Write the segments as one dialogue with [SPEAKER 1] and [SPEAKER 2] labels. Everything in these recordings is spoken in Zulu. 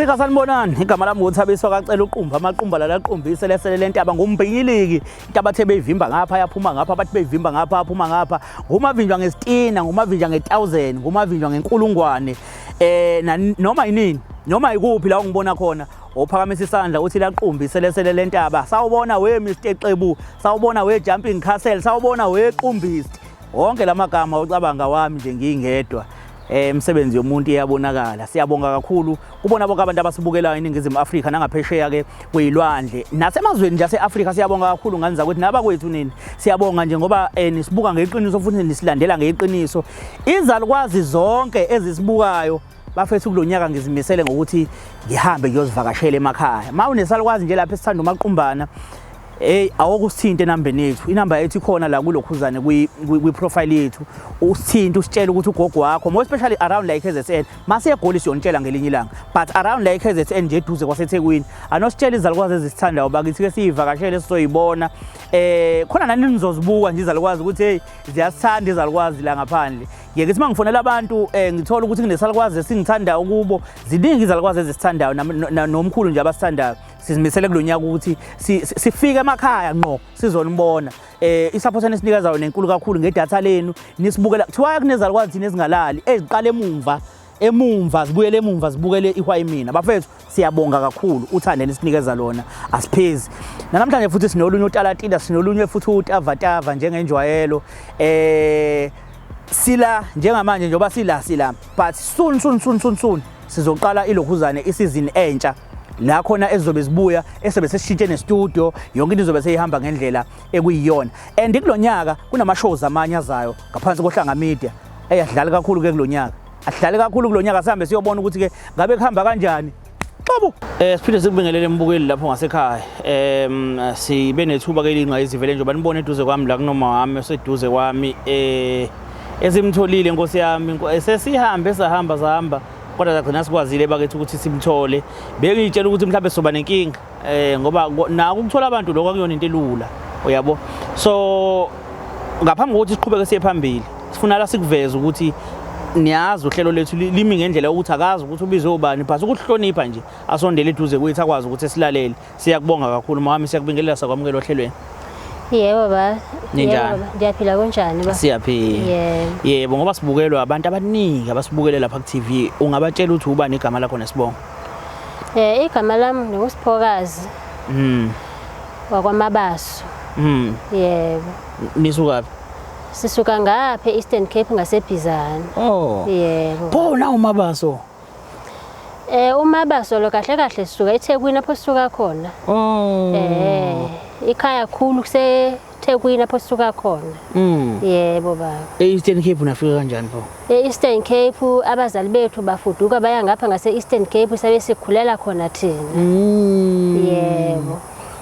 [SPEAKER 1] Afrika, sanibonani. Igama lami nguThabiso kaCela uQumba, amaqumba lalaqumbise lesele lentaba ngumbinyiliki. Into abathe beyivimba ngapha yaphuma ngapha, abathi beyivimba ngapha yaphuma ngapha. Ngumavinjwa ngesitina, ngumavinjwa nge1000, ngumavinjwa ngenkulungwane. Noma yinini, noma ikuphi la ungibona khona, ophakamisa isandla uthi laqumbi selesele lentaba. Sawubona we Mr Xebu, sawubona we Jumping Castle, sawubona we Qumbist. Wonke lamagama ocabanga wami nje ngingedwa. Imisebenzi yomuntu iyabonakala. Siyabonga kakhulu kubona bonke abantu abasibukelayo eNingizimu Afrika nangaphesheya ke kwezilwandle nasemazweni nje ase-Afrika. Siyabonga kakhulu ngani zakwethu nabakwethu nini. Siyabonga nje ngoba nisibuka ngeqiniso futhi nisilandela ngeqiniso. Izalukwazi zonke ezisibukayo bafethu, kulonyaka ngizimisele ngokuthi ngihambe ngiyozivakashela emakhaya. Ma unesalukwazi nje lapha esithanda umaqumbana, hey, awokusithinte enambeni yethu. Inamba yethu ikhona la kulokhuzane kwi-profile yethu. Usithinte, usitshele ukuthi ugogo wakho, more especially around la i-KZN. Mase eGoli siyonitshela ngelinye ilanga, but around la i-KZN nje eduze kwaseThekwini, anositshela izalukwazi ezisithandayo bakithi ke siyivakashele sizoyibona. Khona nani nizozibuka nje izalukwazi ukuthi hey, ziyasithanda izalukwazi la ngaphandle. Ngeke ukuthi mangifonela abantu ngithola ukuthi kunesalukwazi esingithandayo kubo. Ziningi izalukwazi ezisithandayo nomkhulu nje abasithandayo. Sizimisele kulonyaka ukuthi sifike emakhaya ngqo sizonibona. I-support enisinikezwa nenkulu kakhulu ngedatha lenu nisibukela. Kuthiwa kunezalukwazi thina ezingalali, eziqala emumva emumva, zibuyele emumva zibukele ihwayimina. Bafethu, siyabonga kakhulu uthando enisinikeza lona, asiphezi. Namhlanje futhi sinolunye utalatila, sinolunye futhi utavatava njengenjwayelo. Sila njengamanje njengoba sila, but soon, soon, soon, soon, soon sizoqala ilokhuzane, isizini entsha la khona ezizobe zibuya esebe sesishintshe nestudio, yonke into izobe seyihamba ngendlela ekuyiyona. And kulonyaka kunama shows amanye azayo ngaphansi koHlanga Media eyadlala kakhulu ke kulonyaka, ahlale kakhulu kulonyaka. Sihambe siyobona ukuthi ke ngabe kuhamba kanjani. Xobo, siphinde sikubingelele embukeli lapho ngasekhaya. Sibe nethuba ke lingqayizivele njengoba nibone eduze kwami la kunoma wami oseduze kwami esimtholile, inkosi yami. Sesihambe sahamba sahamba, kodwa sagcina sikwazile bakithi ukuthi simthole. Bengiyitshela ukuthi mhlawumbe soba nenkinga ngoba nako ukuthola abantu lokho akuyona into elula, uyabo. So ngaphambi kokuthi siqhubeke siye phambili, sifuna la sikuveze ukuthi niyazi uhlelo lethu limi ngendlela yokuthi akazi ukuthi ubizwe ubani, but ukuhlonipha nje asondele eduze kwethu akwazi ukuthi silalele. Siyakubonga kakhulu mawami, siyakubingelela, sakwamukela ohlelweni.
[SPEAKER 2] Yebo ba.
[SPEAKER 1] Ninjani?
[SPEAKER 2] Yebo baba, ndiyaphila, kunjani ba?
[SPEAKER 1] Siyaphila.
[SPEAKER 2] Yebo.
[SPEAKER 1] Yebo, ngoba sibukelwa abantu abaningi abasibukele lapha ku-TV, ungabatshela ukuthi ubani igama lakho nesibongo?
[SPEAKER 2] Igama lami nguSiphokazi wakwaMabaso. Yebo.
[SPEAKER 1] Nisukaphi?
[SPEAKER 2] Sisuka ngapha e-Eastern Cape ngaseBhizana.
[SPEAKER 1] Oh.
[SPEAKER 2] Yebo.
[SPEAKER 1] Pho na uMabaso?
[SPEAKER 2] UMabaso lo kahle kahle sisuka eThekwini lapho sisuka khona.
[SPEAKER 1] Oh.
[SPEAKER 2] Ikhaya khulu kuseThekwini lapho sisuka khona. Yebo baba.
[SPEAKER 1] E-Eastern Cape nafika kanjani pho?
[SPEAKER 2] E-Eastern Cape abazali bethu bafuduka baya ngapha ngase-Eastern Cape, sabe sikhulela khona thina. Yebo.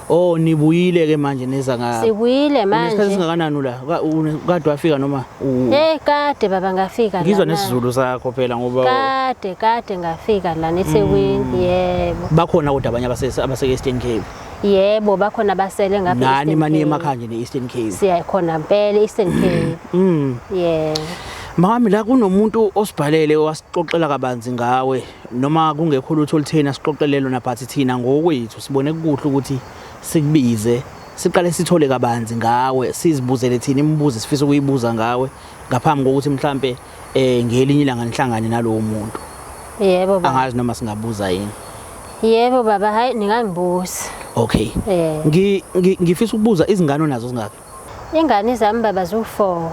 [SPEAKER 1] Oh, nibuyile ke manje neza nga.
[SPEAKER 2] Sibuyile
[SPEAKER 1] Unesikhathi
[SPEAKER 2] manje.
[SPEAKER 1] singakanani la? Kade wafika noma
[SPEAKER 2] Eh kade baba ngafika
[SPEAKER 1] Ngizwa
[SPEAKER 2] lana.
[SPEAKER 1] nesiZulu sakho phela ngoba
[SPEAKER 2] Kade kade ngafika lana eThekwini. Yebo.
[SPEAKER 1] Bakhona kodwa abanye abase Eastern Cape?
[SPEAKER 2] Yebo, bakhona basele ngapha
[SPEAKER 1] Nani
[SPEAKER 2] e-Eastern
[SPEAKER 1] mani
[SPEAKER 2] Cape.
[SPEAKER 1] emakhaya nje ne-Eastern Cape?
[SPEAKER 2] Siya khona impela e-Eastern Cape. Yebo.
[SPEAKER 1] Mami, la kunomuntu osibhalele wasixoxela kabanzi ngawe, noma kungekho lutho olutheni asixoxele lona, but thina ngokwethu sibone kukuhle ukuthi sikubize siqale sithole kabanzi ngawe, sizibuzele thina imibuzo esifisa ukuyibuza ngawe ngaphambi kokuthi mhlambe ngelinye ilanga nihlangane nalowo muntu.
[SPEAKER 2] Yebo baba.
[SPEAKER 1] Angazi noma singabuza yini?
[SPEAKER 2] Yebo baba, hayi, ningangibuza.
[SPEAKER 1] Okay. Ngifisa ukubuza, izingane onazo zingaki?
[SPEAKER 2] Ingane zami baba ziwu-4.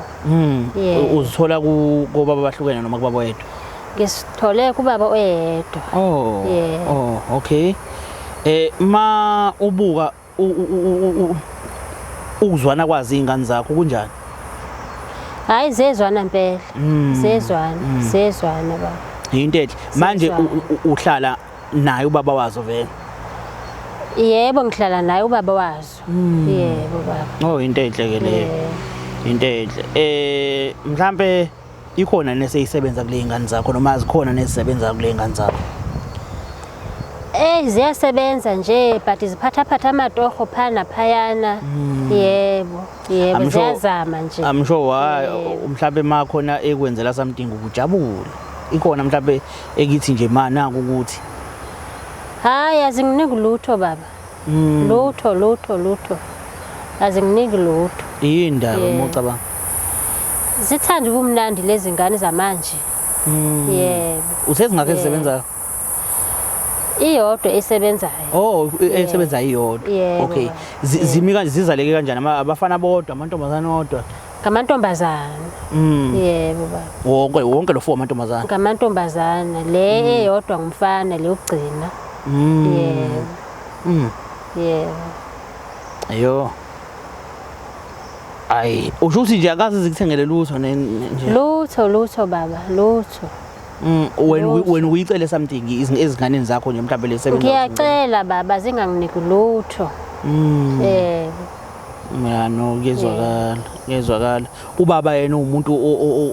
[SPEAKER 2] Yeah.
[SPEAKER 1] Uzithola ku kobaba bahlukene noma kubaba oyedwa?
[SPEAKER 2] Ngisithole kubaba oyedwa.
[SPEAKER 1] Oh.
[SPEAKER 2] Yeah.
[SPEAKER 1] Oh, okay. Ma ubuka ukuzwana kwazi ingane zakho kunjani?
[SPEAKER 2] Hayi, zezwana impela. Zezwana, zezwana baba.
[SPEAKER 1] Into enhle. Manje
[SPEAKER 2] Zezwana.
[SPEAKER 1] uhlala naye ubaba wazo vele?
[SPEAKER 2] Yebo, ngihlala naye ubaba wazo. Yebo baba.
[SPEAKER 1] Oh, into enhle ke leyo.
[SPEAKER 2] Yebo.
[SPEAKER 1] Into enhle. Mhlambe ikhona neseyisebenza kule ingane zakho noma zikhona nezisebenza kule ingane zakho?
[SPEAKER 2] Ziyasebenza nje, but ziphathaphatha amatoho phana phayana. Yebo, yebo. Ziyazama nje.
[SPEAKER 1] I'm sure why
[SPEAKER 2] Yebo.
[SPEAKER 1] mhlambe makhona ekwenzela something ukujabula. Ikhona mhlambe ekithi nje mana ukuthi
[SPEAKER 2] Hayi, azinginiki lutho baba. Lutho, lutho, lutho. Azinginiki lutho.
[SPEAKER 1] Yini ndaba uma ucabanga?
[SPEAKER 2] Zithanda ubumnandi lezi ngane zamanje. Yebo.
[SPEAKER 1] Uthe zingakho ezisebenzayo?
[SPEAKER 2] Iyodwa esebenzayo.
[SPEAKER 1] Oh, esebenza iyodwa.
[SPEAKER 2] Yebo.
[SPEAKER 1] Okay. Zimi kanje, zizaleke kanjani? Abafana bodwa, amantombazane odwa?
[SPEAKER 2] Ngamantombazane. Yebo baba.
[SPEAKER 1] Wonke lo 4 amantombazane.
[SPEAKER 2] Ngamantombazane. Le eyodwa ngumfana, le yokugcina. Yebo. Yebo.
[SPEAKER 1] Ayo. Ayi, usho ukuthi nje akaze zikuthengele lutho nje.
[SPEAKER 2] Lutho, lutho baba, lutho.
[SPEAKER 1] Wena uyicele something ezinganeni zakho nje mhlawumbe lesebenza.
[SPEAKER 2] Ngiyacela baba zinganginiki lutho. Yebo.
[SPEAKER 1] Ya no, kuyezwakala, kuyezwakala. Ubaba yena umuntu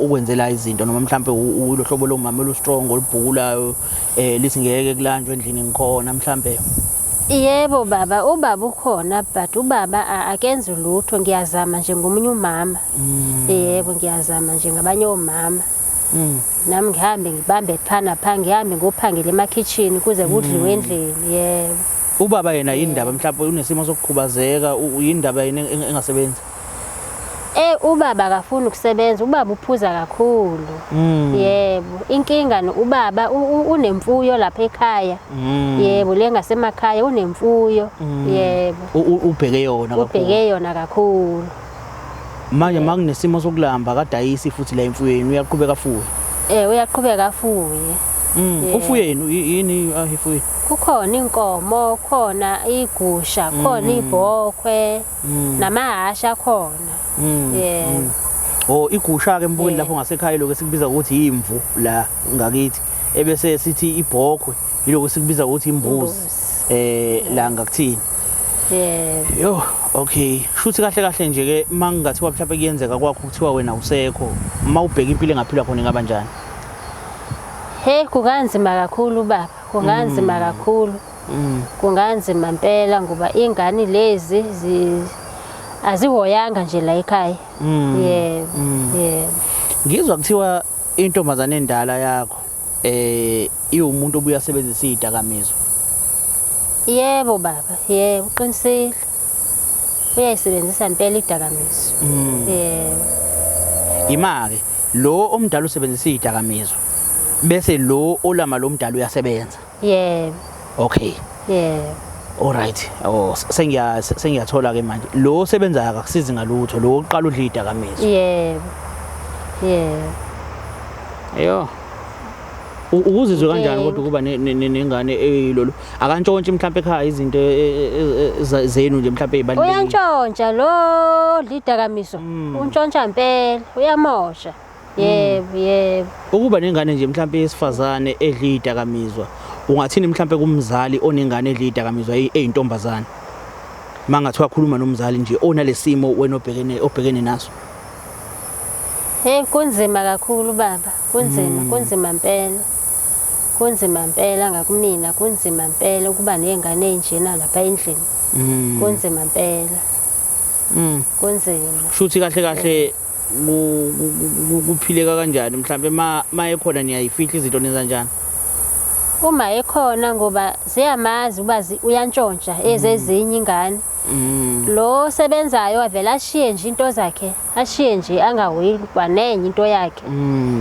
[SPEAKER 1] okwenzela izinto noma mhlawumbe ulo hlobo lomama olu strong olubhukulayo, lithi ngeke kulanjwe endlini ngikhona mhlawumbe.
[SPEAKER 2] Yebo baba, ubaba ukhona but ubaba akenzi lutho, ngiyazama nje ngomunye umama. Yebo, ngiyazama nje ngabanye omama. Nami ngihambe ngibambe phana pha, ngihambe ngophangela emakhitchini kuze kudliwe endlini. Yebo.
[SPEAKER 1] Ubaba yena yindaba mhlawumbe unesimo sokukhubazeka, yindaba yena engasebenzi?
[SPEAKER 2] Ubaba akafuni ukusebenza, ubaba uphuza kakhulu. Yebo, inkinga ubaba unemfuyo lapha ekhaya. Yebo, le ngasemakhaya unemfuyo. Yebo.
[SPEAKER 1] Ubheke yona kakhulu.
[SPEAKER 2] Ubheke yona kakhulu.
[SPEAKER 1] Manje makunesimo sokulamba akadayisi futhi la imfuyweni, uyaqhubeka afuye.
[SPEAKER 2] Uyaqhubeka afuye.
[SPEAKER 1] Ufuye yini ayifuye?
[SPEAKER 2] Kukhona inkomo, khona igusha, khona ibhokhwe, namahhashi akhona. Yebo.
[SPEAKER 1] Oh, igusha ke mbukeli lapho ngasekhaya lokho esikubiza ukuthi imvu la ngakithi, ebese sithi ibhokhwe yiloko esikubiza ukuthi imbuzi la ngakuthini.
[SPEAKER 2] Yebo.
[SPEAKER 1] Yo, okay. Shuthi kahle kahle nje ke mangingathiwa mhlawumbe kuyenzeka kwakho kuthiwa wena usekho, mawubheka impilo engaphilwa khona ingaba njani?
[SPEAKER 2] Hey, kunganzima kakhulu baba, kunganzima kakhulu. Kunganzima impela ngoba ingane lezi azihoyanga nje la ekhaya. Yebo. Yebo.
[SPEAKER 1] Ngizwa kuthiwa intombazane endala yakho iwumuntu obuya asebenzisa izidakamizwa.
[SPEAKER 2] Yebo baba, yebo uqinisile. Uyayisebenzisa impela idakamizwa. Yebo.
[SPEAKER 1] Imake lo omdala usebenzisa izidakamizwa bese lo olama lo mdala uyasebenza.
[SPEAKER 2] Yebo.
[SPEAKER 1] Okay.
[SPEAKER 2] Yebo.
[SPEAKER 1] All right. Oh, sengiyathola ke manje. Lo osebenzayo akakusizi ngalutho, lo oqala udla izidakamizwa.
[SPEAKER 2] Yebo. Yebo.
[SPEAKER 1] Ayo. Ukuzizwe kanjani kodwa ukuba nengane eyilolu? Akantshontshe mhlawumbe ekhaya izinto zenu nje mhlawumbe ezibalulekile.
[SPEAKER 2] Uyantshontsha lo lidakamiso. Untshontsha impela, uyamosha. Yebo, yebo.
[SPEAKER 1] Ukuba nengane nje mhlawumbe yesifazane edla izidakamizwa, ungathini mhlawumbe kumzali onengane edla izidakamizwa eyintombazane? Mangathiwa khuluma nomzali nje onalesimo wena obhekene naso.
[SPEAKER 2] Hey, kunzima kakhulu baba, kunzima, kunzima impela. Kunzima impela ngakumina, kunzima impela ukuba nengane enjena lapha endlini. Kunzima impela. Kunzima.
[SPEAKER 1] Shuthi kahle kahle kuphileka kanjani mhlambe ma ekhona niyayifihla izinto nenza kanjani?
[SPEAKER 2] Uma ekhona ngoba siyamazi uba uyantshontsha ezezinye ingane. Lo sebenzayo avela ashiye nje into zakhe, ashiye nje angahoyi kwanenye into yakhe.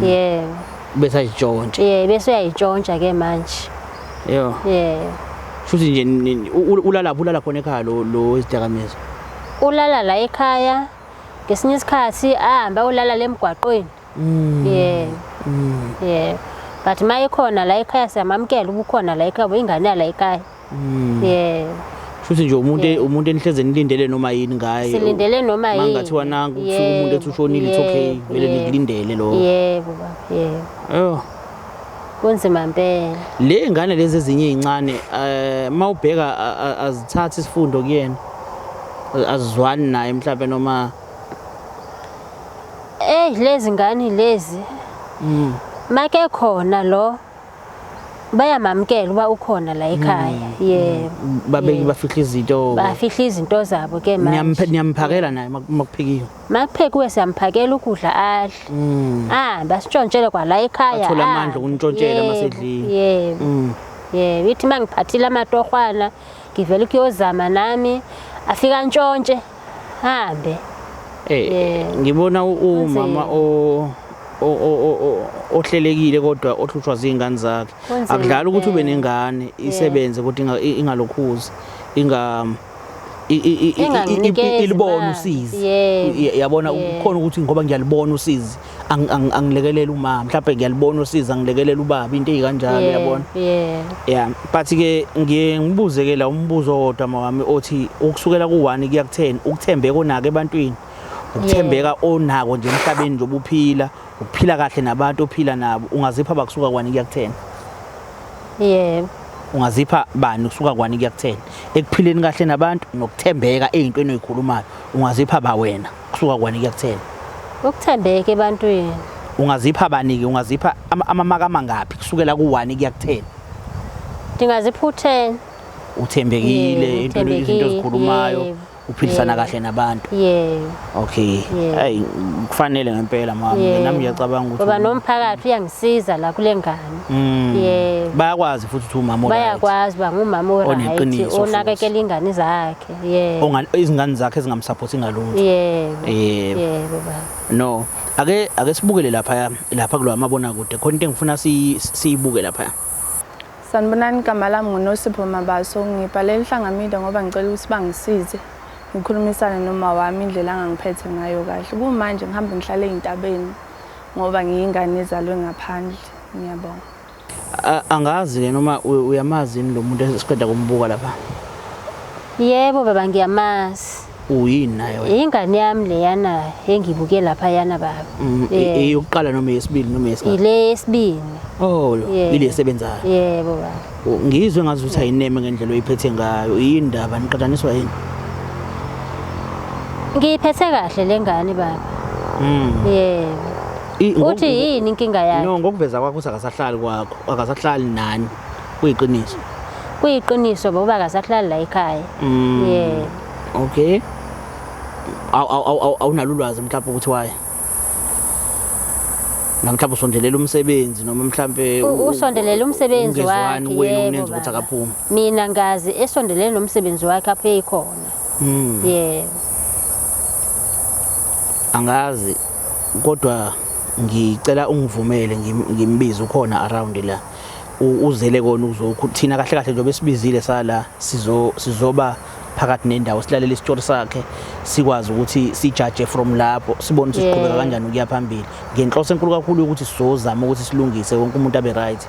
[SPEAKER 2] Yebo.
[SPEAKER 1] Bese ayitshontsha.
[SPEAKER 2] Yebo, bese uyayitshontsha ke manje.
[SPEAKER 1] Yebo.
[SPEAKER 2] Yebo.
[SPEAKER 1] Futhi nje ulala ulala khona ekhaya lo izidakamizwa.
[SPEAKER 2] Ulala la ekhaya. Ngesinye isikhathi ahamba ulala lemgwaqweni. Yebo. Yebo. But mayekhona la ekhaya siyamamkela ubukhona la ekhaya, ingane la ekhaya. Yebo.
[SPEAKER 1] Futhi nje umuntu enihleze nilindele noma yini ngaye.
[SPEAKER 2] Silindele noma yini.
[SPEAKER 1] Mangathiwa nangu kufika umuntu ethi ushonile, it's okay, vele nikulindele lo.
[SPEAKER 2] Yebo baba, yebo.
[SPEAKER 1] Oh.
[SPEAKER 2] Kunzima impela.
[SPEAKER 1] Le ngane lezi ezinye ezincane mawubheka azithatha isifundo kuyena. Azizwani naye mhlawumbe noma
[SPEAKER 2] lezi ngane lezi. Make khona lo bayamamkela uba ukhona la ekhaya. Yebo.
[SPEAKER 1] Babeki bafihla izinto.
[SPEAKER 2] Bafihla izinto zabo ke manje.
[SPEAKER 1] Niyamphakela naye makuphekiwe.
[SPEAKER 2] Makuphekiwe siyamphakela ukudla adle. Basitshontshele kwala ekhaya.
[SPEAKER 1] Athola amandla ukuntshontshela masedlile.
[SPEAKER 2] Yebo. Yebo, ithi uma ngiphathile amatohwana ngivele kuyozama nami afika ntshontshe hambe.
[SPEAKER 1] Ngibona umama ohlelekile kodwa ohlushwa zingane zakhe. Akudlali ukuthi ube nengane isebenze kodwa ingalokhuzi inga ilibona usizi. Yabona kukhona ukuthi ngoba ngiyalibona usizi angilekelela umama, mhlawumbe ngiyalibona usizi angilekelela ubaba, into ezikanjalo yabona. Yeah, but ke ngiye ngibuze ke la umbuzo owodwa mawami othi ukusukela ku1 kuya ku10 ukuthembeka onako ebantwini, ukuthembeka onako nje emhlabeni nje obuphila, ukuphila kahle nabantu ophila nabo, ungazipha bakusuka ku1 kuya ku10?
[SPEAKER 2] Yebo.
[SPEAKER 1] Ungazipha bani kusuka ku1 kuya ku10 ekuphileni kahle nabantu nokuthembeka ezintweni ozikhulumayo, ungazipha ba wena kusuka ku1 kuya ku10?
[SPEAKER 2] Ukuthembeka ebantwini.
[SPEAKER 1] Ungazipha bani ke? Ungazipha amamaka amangaphi kusukela ku1 kuya ku10?
[SPEAKER 2] Ndingazipha u10.
[SPEAKER 1] Uthembekile into izinto ozikhulumayo, uphilisana kahle nabantu.
[SPEAKER 2] Yebo.
[SPEAKER 1] Okay. Hey, kufanele ngempela mama, nami ngiyacabanga ukuthi
[SPEAKER 2] ngoba nomphakathi uyangisiza la kule ngane. Yebo.
[SPEAKER 1] Bayakwazi futhi ukuthi umama oright.
[SPEAKER 2] Bayakwazi ba ngumama oright onakekela ingane zakhe. Yebo.
[SPEAKER 1] Izingane zakhe ezingamsupport ngalutho.
[SPEAKER 2] Yebo. Yebo baba.
[SPEAKER 1] No, ake sibukele lapha lapha kulo amabona kude. Khona into engifuna siyibuke lapha.
[SPEAKER 3] Sanibonani, igama lami nguNosipho Mabaso. Ngibhalela iHlangamida ngoba ngicela ukuthi bangisize ngikhulumisane noma wami indlela angangiphethe ngayo kahle. Kumanje ngihambe ngihlale ey'ntabeni ngoba ngiyingane ezalwe ngaphandle. Ngiyabonga.
[SPEAKER 1] Angazi ke noma uyamazi yini lo muntu esiqeda kumbuka lapha?
[SPEAKER 2] Yebo baba, ngiyamazi.
[SPEAKER 1] Uyini naye wena?
[SPEAKER 2] Ingane yami leyana engibuke lapha yana baba.
[SPEAKER 1] Eyokuqala noma eyesibili noma eyesithathu?
[SPEAKER 2] Ile yesibili.
[SPEAKER 1] Oh, ile esebenzayo.
[SPEAKER 2] Yebo baba.
[SPEAKER 1] Ngizwe ngazi ukuthi ayineme ngendlela oyiphethe ngayo. Yindaba niqhathaniswa yini?
[SPEAKER 2] Ngiyiphethe kahle lengane baba. Yebo. Uthi yini inkinga yakhe?
[SPEAKER 1] No, ngokuveza kwakho ukuthi akasahlali kwakho, akasahlali nani. Kuyiqiniso.
[SPEAKER 2] Kuyiqiniso baba, akasahlali la ekhaya. Yebo.
[SPEAKER 1] Okay. Awunalo ulwazi mhlawumbe ukuthi why? Mhlawumbe usondelela umsebenzi noma mhlawumbe
[SPEAKER 2] usondelela umsebenzi wakhe.
[SPEAKER 1] Wena unenza ukuthi akaphumi.
[SPEAKER 2] Mina ngazi esondelele nomsebenzi wakhe apho eyikhona. Yebo.
[SPEAKER 1] Angazi kodwa ngicela ungivumele ngimbize, ukhona around la. Uzele kona uzothina kahle kahle njengoba esibizile sala sizoba phakathi nendawo, silalele isitori sakhe, sikwazi ukuthi sijaje from lapho, sibone ukuthi siqhubeka kanjani ukuya phambili. Ngenhloso enkulu kakhulu ukuthi sizozama ukuthi silungise wonke umuntu abe right.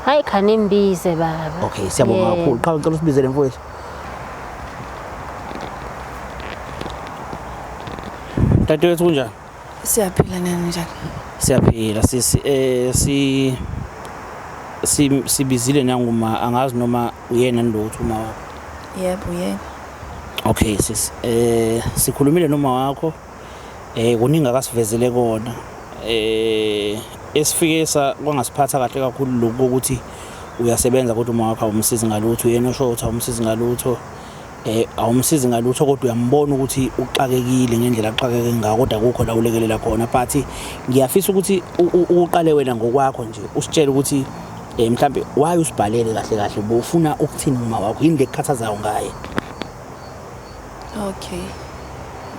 [SPEAKER 2] Hayi khanimbize baba.
[SPEAKER 1] Okay, siyabonga kakhulu. Qha ngicela usibizele mfowethu. Dadewethu kunjani?
[SPEAKER 3] Siyaphila, nani njani?
[SPEAKER 1] Siyaphila sisi. Sibizile nanguma, angazi noma uyena lo uthi uma wakho.
[SPEAKER 3] Yebo, uyena.
[SPEAKER 1] Okay sisi. Sikhulumile noma wakho. Kuningi akasivezele kona. Esifike kwangasiphatha kahle kakhulu lokhu ukuthi uyasebenza kodwa uma wakho awumsizi ngalutho, uyena osho ukuthi awumsizi ngalutho. Awumsizi ngalutho kodwa uyambona ukuthi uxakekile ngendlela axakeke ngayo, kodwa akukho la ulekelela khona. But ngiyafisa ukuthi uqale wena ngokwakho nje usitshele ukuthi mhlambe why usibhalele kahle kahle, ubufuna ukuthini uma wakho, yini lekukhathazayo ngaye?
[SPEAKER 3] Okay,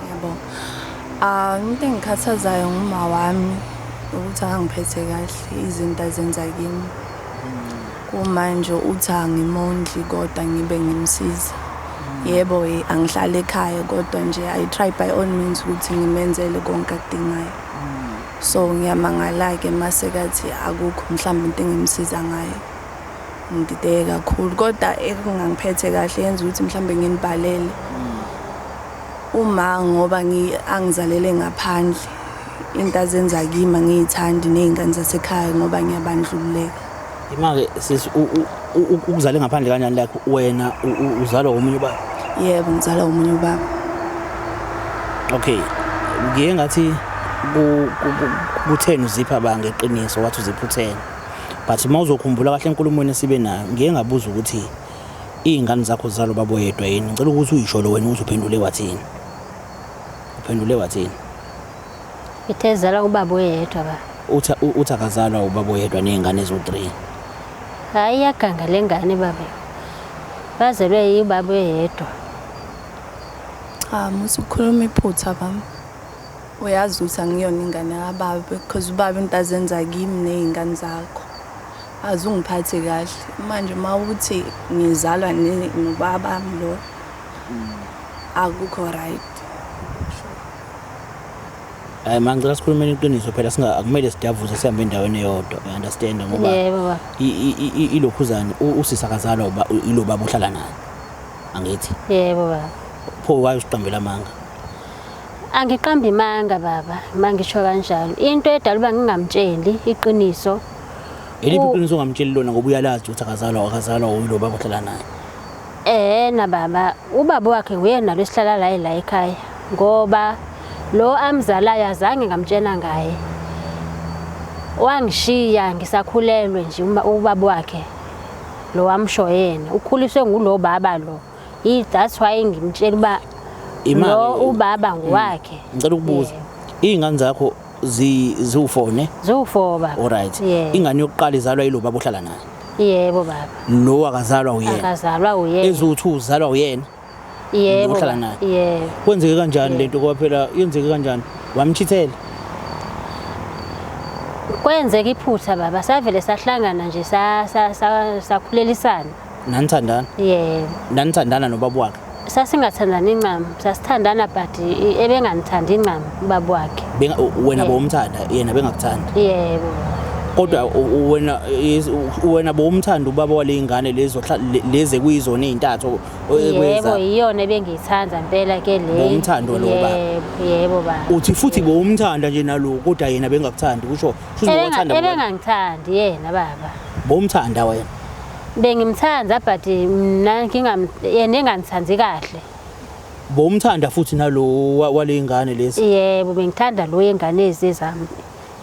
[SPEAKER 3] ngiyabonga. Into engikhathazayo nguma wami ukuthi akangiphethe kahle, izinto azenza kimi. Kumanje uthi angimondli kodwa ngibe ngimsiza. Yebo, angihlali ekhaya kodwa nje I try by all means ukuthi ngimenzele konke akudingayo. So ngiyamangala-ke mase kathi akukho mhlawumbe into engimsiza ngayo. Ngidideke kakhulu kodwa ekungangiphethe kahle yenza ukuthi mhlawumbe nginibhalele. Uma ngoba angizalele ngaphandle, into azenza kimi angiyithandi ney'ngane zasekhaya ngoba ngiyabandlululeka.
[SPEAKER 1] Ima-ke sisi, ukuzale ngaphandle kanjani, like wena uzalwa omunye ubaba?
[SPEAKER 3] Yebo, ngizalwa omunye ubaba.
[SPEAKER 1] Okay, ngiye ngathi ku-10 uzipha ba ngeqiniso, wathi uzipha u-10. But uma uzokhumbula kahle enkulumweni esibe nayo, ngiye ngabuza ukuthi iy'ngane zakho zizalwa ubaba oyedwa yini? Ngicela ukuthi uyisho lo wena ukuthi uphendule wathini. Uphendule wathini?
[SPEAKER 2] Ithe zalwa ubaba oyedwa ba.
[SPEAKER 1] Uthi akazalwa ubaba oyedwa ney'ngane eziwu-3.
[SPEAKER 2] Hhayi iyaganga le ngane baba. Bazelwe yibaba oyedwa.
[SPEAKER 3] Cha, musa ukukhuluma iphutha baba. Uyazi ukuthi angiyona ingane kababa because ubaba into azenza kimi ney'ngane zakho. Azungiphathi kahle. Manje uma uthi ngizalwa nobaba lo akukho right.
[SPEAKER 1] Hayi ma ngicela sikhulumeni iqiniso phela singa akumele sidavuze sihambe endaweni eyodwa you understand ngoba
[SPEAKER 2] Yebo baba.
[SPEAKER 1] Ilokhuzane usisi akazalwa uba ilo baba uhlala naye angithi
[SPEAKER 2] Yebo baba.
[SPEAKER 1] Pho why usiqambela amanga?
[SPEAKER 2] Angiqambi imanga baba, mangisho kanjalo. Into edala uba ngingamtsheli iqiniso.
[SPEAKER 1] Eliphi iqiniso ongamtsheli lona ngoba uyalazi ukuthi akazalwa uyilo baba ohlala naye?
[SPEAKER 2] Na baba, ubaba wakhe nguyena lo esihlala la la ekhaya ngoba lo amzalayo azange ngamtshela ngaye. Wangishiya ngisakhulelwe nje uma ubaba wakhe lo wamsho yena ukhuliswe ngulo baba lo. That's why ngimtshela uba lo ubaba ngowakhe.
[SPEAKER 1] Ngicela ukubuza. Izingane zakho ziwu-4 ne?
[SPEAKER 2] Ziwu-4 baba.
[SPEAKER 1] Alright. Ingane yokuqala izalwa yilo baba ohlala naye.
[SPEAKER 2] Yebo baba.
[SPEAKER 1] Lo akazalwa uyena.
[SPEAKER 2] Akazalwa uyena.
[SPEAKER 1] Eziwu-2 uzalwa uyena.
[SPEAKER 2] Yebo.
[SPEAKER 1] Ohlala naye.
[SPEAKER 2] Yebo.
[SPEAKER 1] Kwenzeke kanjani lento ngoba phela yenzeke kanjani? Wamchithela?
[SPEAKER 2] Kwenzeka iphutha baba, savele sahlangana nje sakhulelisana.
[SPEAKER 1] Nanithandana?
[SPEAKER 2] Yebo.
[SPEAKER 1] Nanithandana nobaba wakhe?
[SPEAKER 2] Sasingathandani incam, sasithandana but ebengangithandi incam ubaba wakhe.
[SPEAKER 1] Wena bowumthanda, yena bengakuthandi.
[SPEAKER 2] Yebo.
[SPEAKER 1] Kodwa wena bowumthanda ubaba wale ingane lezo leze kuyizona ezintathu
[SPEAKER 2] Yebo, iyona ebengiyithanda impela ke le.
[SPEAKER 1] Bowumthanda lo baba.
[SPEAKER 2] Yebo, yebo baba.
[SPEAKER 1] Uthi futhi bowumthanda nje nalo kodwa yena bengakuthandi kusho futhi bowuthanda.
[SPEAKER 2] Ebengangithandi yena baba.
[SPEAKER 1] Bowumthanda wena.
[SPEAKER 2] Bengimthanda but mina yena engangithandi kahle.
[SPEAKER 1] Bowumthanda futhi nalo wale ingane lezi.
[SPEAKER 2] Yebo, bengithanda lo yengane ezami.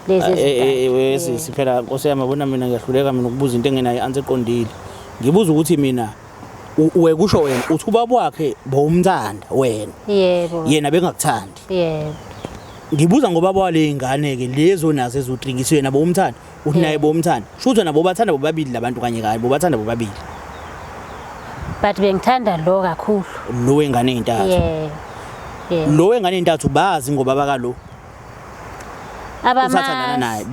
[SPEAKER 2] Lezi
[SPEAKER 1] Sisi phela Nkosi yami yabona mina ngiyahluleka mina ukubuza into engenayo i-answer eqondile. Ngibuza ukuthi mina wekusho wena uthi ubaba wakhe bowumthanda wena.
[SPEAKER 2] Yebo.
[SPEAKER 1] Yena bengakuthandi.
[SPEAKER 2] Yebo.
[SPEAKER 1] Ngibuza ngoba wale ingane ke lezo nazo ezotrinkiswe yena bowumthanda. Uthi naye bowumthanda. Shuthi wena bobathanda bobabili labantu kanye kanye bobathanda bobabili.
[SPEAKER 2] But bengithanda lo kakhulu.
[SPEAKER 1] Lo wengane ezintathu.
[SPEAKER 2] Yebo. Yebo.
[SPEAKER 1] Lo wengane ezintathu bazi ngoba bakalo. Usathandana naye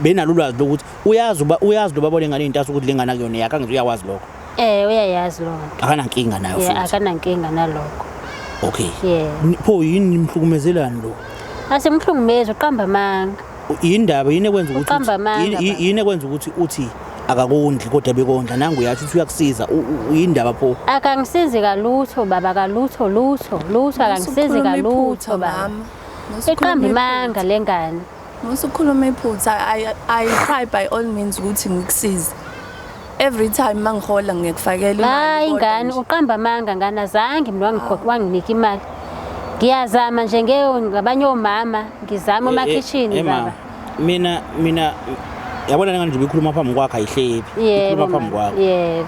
[SPEAKER 1] benalo ulwazi lokuthi uyazi uyazi lo baba lengane ezintathu ukuthi lengane akuyona yakhe angithi uyakwazi lokho.
[SPEAKER 2] Uyayazi lo.
[SPEAKER 1] Akanankinga nayo futhi.
[SPEAKER 2] Akanankinga nalokho.
[SPEAKER 1] Okay.
[SPEAKER 2] Yeah.
[SPEAKER 1] Pho yini nimhlukumezelani lo?
[SPEAKER 2] Asimhlukumezi uqamba amanga.
[SPEAKER 1] Indaba yini ekwenza ukuthi yini ekwenza ukuthi uthi akakondli kodwa bekondla nangu uyathi uthi uyakusiza uyindaba pho?
[SPEAKER 2] Akangisizi kalutho baba, kalutho lutho lutho, akangisizi kalutho baba. Iqamba imanga lengane.
[SPEAKER 3] Musukhuluma iphutha. I try by all means ukuthi ngikusize. Every time mangihola ngiyakufakela imali.
[SPEAKER 2] Hayi ngane uqamba amanga ngane, azange mina wanginika imali. Ngiyazama nje ngabanye omama, ngizama emakhishini baba.
[SPEAKER 1] Mina yabona ngane nje ikhuluma phambi kwakhe ayihlebi. Ikhuluma phambi kwakho.
[SPEAKER 2] Yebo.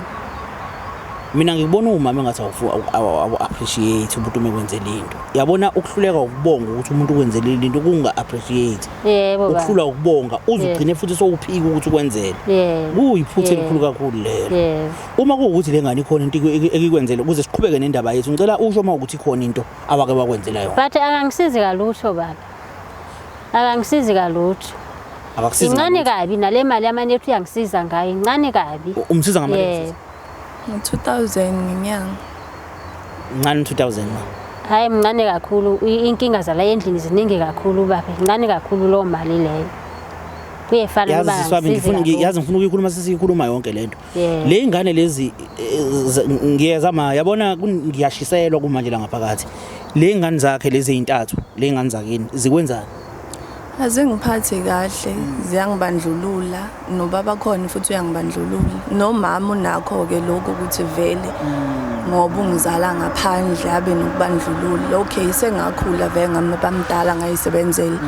[SPEAKER 1] Mina ngikubona umama engathi awu appreciate umuntu mekwenzela into. Yabona ukuhluleka ukubonga ukuthi umuntu ukwenzelile into kunga appreciate.
[SPEAKER 2] Yebo baba.
[SPEAKER 1] Ukuhlula ukubonga uzugcine futhi sowuphika ukuthi ukwenzele.
[SPEAKER 2] Yebo.
[SPEAKER 1] Kuyiphutha elikhulu kakhulu lelo.
[SPEAKER 2] Yebo.
[SPEAKER 1] Uma kuwukuthi lengane ikhona into ekikwenzele ukuze siqhubeke nendaba yethu ngicela usho uma ukuthi ikhona into awake wakwenzela yona.
[SPEAKER 2] But akangisizi kalutho baba. Akangisizi kalutho.
[SPEAKER 1] Akakusizi.
[SPEAKER 2] Incane kabi nale mali yamanethi uyangisiza ngayo, incane kabi.
[SPEAKER 1] Umsiza ngamali?
[SPEAKER 3] Ngo-2000 ngenyanga.
[SPEAKER 1] Incane 2000 ma.
[SPEAKER 2] Hayi mncane kakhulu, inkinga zala endlini ziningi kakhulu baba. Incane kakhulu lo mali leyo. Kuyefana
[SPEAKER 1] Yazi siswami ngifuna yazi ngifuna ukuyikhuluma sesiyikhuluma yonke lento. Le ingane lezi ngiyezama yabona ngiyashiselwa kumanje la ngaphakathi. Le ingane zakhe lezi ezintathu, le ingane zakini zikwenzani?
[SPEAKER 3] Azingiphathi kahle, ziyangibandlulula, nobaba khona futhi uyangibandlulula. Nomama unakho ke lokho ukuthi vele ngoba ungizala ngaphandle abe nokubandlulula. Okay, sengakhula vele ngamabamdala ngayisebenzela.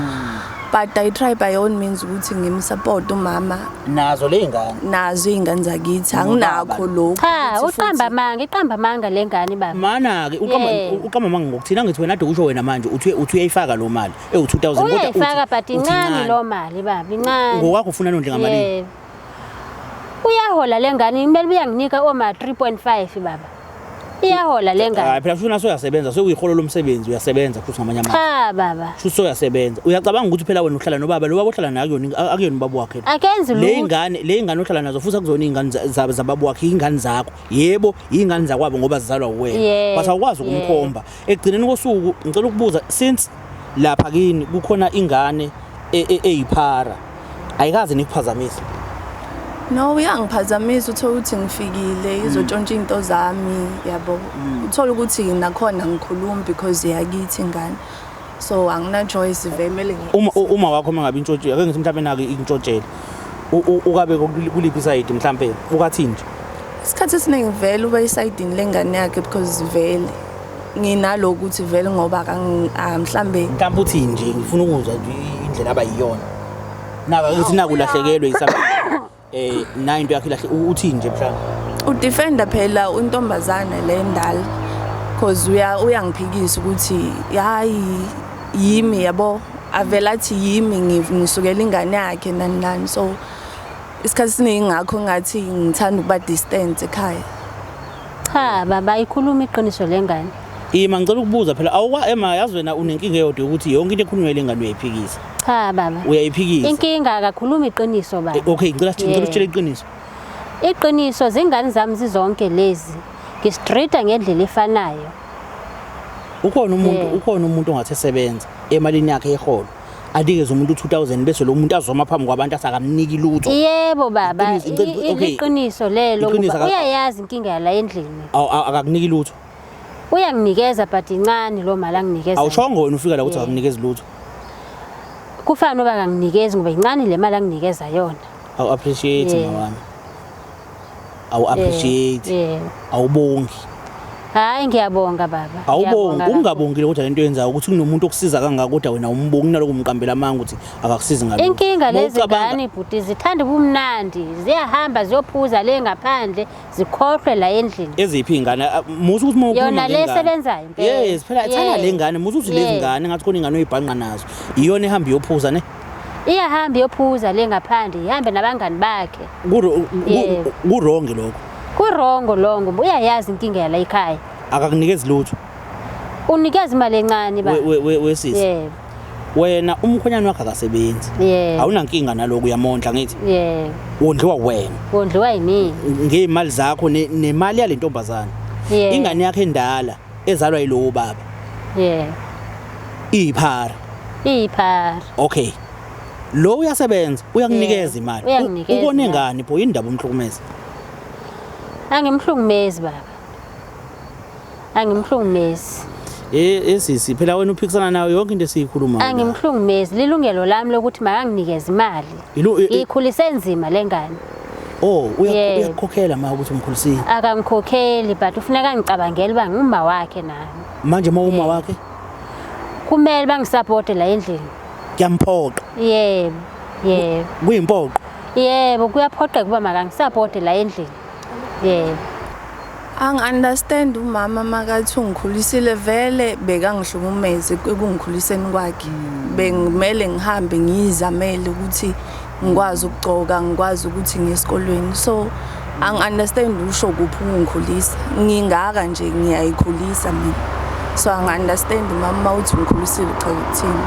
[SPEAKER 3] But I try by all means ukuthi ngimsupport umama.
[SPEAKER 1] Nazo le ingane.
[SPEAKER 3] Nazo ingane zakithi anginakho lokho.
[SPEAKER 2] Cha, uqamba amanga, iqamba amanga lengane baba.
[SPEAKER 1] Mana ke uqamba amanga ngokuthina ngithi wena ade usho wena manje uthi uyayifaka lo mali ewu2000
[SPEAKER 2] kodwa uyayifaka but incane lo mali baba, incane.
[SPEAKER 1] Ngokwakho ufuna nondle ngamali?
[SPEAKER 2] Yebo. Uyahola le ngane, kumele uyanginika oma 3.5 baba. Iyahola le ngane.
[SPEAKER 1] Hayi phela futhi nasoyasebenza, sekuyiholo lomsebenzi, uyasebenza futhi ngamanye amazwi.
[SPEAKER 2] Cha baba.
[SPEAKER 1] Futhi soyasebenza. Uyacabanga ukuthi phela wena uhlala nobaba, lo baba ohlala naye akuyona akuyona ubaba wakhe.
[SPEAKER 2] Akenzi
[SPEAKER 1] Le
[SPEAKER 2] lutho.
[SPEAKER 1] ingane, le ingane ohlala nazo futhi akuzona izingane zababa wakhe, izingane zakho. Yebo, izingane zakwabo ngoba zizalwa uwena. But awukwazi ukumkhomba. Ekugcineni kosuku ngicela ukubuza, since lapha kini kukhona ingane eyiphara, ayikaze nikuphazamise?
[SPEAKER 3] No, uyangiphazamisa, uthole ukuthi ngifikile izotshontsha into zami, yabo. Uthole ukuthi nakhona ngikhuluma because yakithi ingane, so angina choice vele kumele
[SPEAKER 1] Uma wakho mangabe intshontshe, ake ngithi mhlawumbe nake intshontshele, ukabe kuliphi isayidi, mhlawumbe ukathini nje?
[SPEAKER 3] Isikhathi esiningi vele uba esayidini lengane yakhe, because vele nginalo ukuthi vele ngoba mhlambe
[SPEAKER 1] Mhlawumbe uthini nje, ngifuna ukuzwa nje indlela abayiyona. Naka ukuthi nakulahlekelwe isam na into yakhe ilahle, uthini nje mhlawumbe?
[SPEAKER 3] Udefenda phela untombazane le ndala, cause uyangiphikisa ukuthi hayi yimi, yabo, avela athi yimi ngisukela ingane yakhe nani nani. So isikhathi esiningi ngakho ngathi ngithanda ukuba distant ekhaya.
[SPEAKER 2] Cha baba, ikhuluma iqiniso lengane.
[SPEAKER 1] Ima, ngicela ukubuza phela, awukwa ema, yazi wena unenkinga eyodwa ukuthi yonke into ekhulunywa le ngane uyayiphikisa.
[SPEAKER 2] Cha baba.
[SPEAKER 1] Uyayiphikisa.
[SPEAKER 2] Inkinga akakhuluma iqiniso baba.
[SPEAKER 1] Okay, ngicela usitshele iqiniso.
[SPEAKER 2] Iqiniso, zingane zami zizonke lezi ngistrita ngendlela efanayo.
[SPEAKER 1] Ukhona umuntu, ukhona umuntu ongathi esebenza emalini yakhe yeholo anikeze umuntu 2000, bese lo muntu azoma phambi kwabantu asakamniki lutho?
[SPEAKER 2] Yebo baba, iqiniso lelo, ngoba uyayazi inkinga yala endlini.
[SPEAKER 1] Akakuniki lutho?
[SPEAKER 2] Uyanginikeza but incane lo mali anginikeza.
[SPEAKER 1] Awushongo wena ufika la ukuthi akakunikezi lutho?
[SPEAKER 2] Kufana noba akanginikezi ngoba incane le mali anginikeza yona.
[SPEAKER 1] Awu appreciate mawami. Awu appreciate. Awubongi.
[SPEAKER 2] Hayi ngiyabonga baba.
[SPEAKER 1] Awubongi, ungabongile kodwa lento yenzayo ukuthi kunomuntu okusiza kangaka kodwa wena umbongi naloko umqambela amanga ukuthi akakusizi ngalokho.
[SPEAKER 2] Inkinga lezi ngane bhuti zithanda ubumnandi, ziyahamba ziyophuza le ngaphandle, zikhohlwe la endlini.
[SPEAKER 1] Eziphi ingane? Musu ukuthi uma
[SPEAKER 2] yona le esebenzayo
[SPEAKER 1] impela. Yes, phela thana le ngane, musu ukuthi lezi ngane ngathi khona ingane oyibhanqa nazo. Iyona ehamba iyophuza ne?
[SPEAKER 2] Iyahamba iyophuza le ngaphandle, ihambe nabangani bakhe.
[SPEAKER 1] Ku wrong lokho.
[SPEAKER 2] Kurongo longo, uyayazi inkinga yala ekhaya.
[SPEAKER 1] Akakunikezi lutho.
[SPEAKER 2] Unikeza imali encane
[SPEAKER 1] ba. Wesisi.
[SPEAKER 2] Yebo.
[SPEAKER 1] Wena umkhwenyana wakhe akasebenzi.
[SPEAKER 2] Yebo.
[SPEAKER 1] Awunankinga naloko, uyamondla ngithi.
[SPEAKER 2] Yebo.
[SPEAKER 1] Wondliwa wena.
[SPEAKER 2] Wondliwa yimina.
[SPEAKER 1] Ngezimali zakho nemali yale ntombazana.
[SPEAKER 2] Yebo.
[SPEAKER 1] Ingane yakhe endala ezalwa yilowo baba.
[SPEAKER 2] Yebo.
[SPEAKER 1] Iyiphara.
[SPEAKER 2] Iyiphara.
[SPEAKER 1] Okay. Lo uyasebenza, uyakunikeza imali.
[SPEAKER 2] Ubone
[SPEAKER 1] ngani pho indaba umhlukumeza?
[SPEAKER 2] Angimhlukumezi baba. Angimhlukumezi.
[SPEAKER 1] Sisi phela wena uphikisana nayo yonke into esiyikhulumayo.
[SPEAKER 2] Angimhlukumezi, lilungelo lami lokuthi makanginikeze imali. Ikhulise nzima lengane.
[SPEAKER 1] Oh, uyakukhokhela ma ukuthi umkhulisile?
[SPEAKER 2] Akangikhokheli but ufuneka ngicabangele uba nguma wakhe nami.
[SPEAKER 1] Manje uma uma wakhe?
[SPEAKER 2] Kumele bangisupporte la endlini.
[SPEAKER 1] Kuyamphoqa.
[SPEAKER 2] Yebo, yebo.
[SPEAKER 1] Kuyimpoqo.
[SPEAKER 2] Yebo, kuyaphoqeka ukuba makangisupporte la endlini. Yebo.
[SPEAKER 3] Angi-understand umama makathi ungikhulisile, vele bekangihlukumeze ekungikhuliseni kwakhe. Bengimele ngihambe ngiyizamele ukuthi ngikwazi ukugcoka, ngikwazi ukuthi ngiye esikolweni. So angi-understand usho kuphi ukungikhulisa. Ngingaka nje ngiyayikhulisa mina. So angi-understand umama uthi ungikhulisile uchaza ukuthini.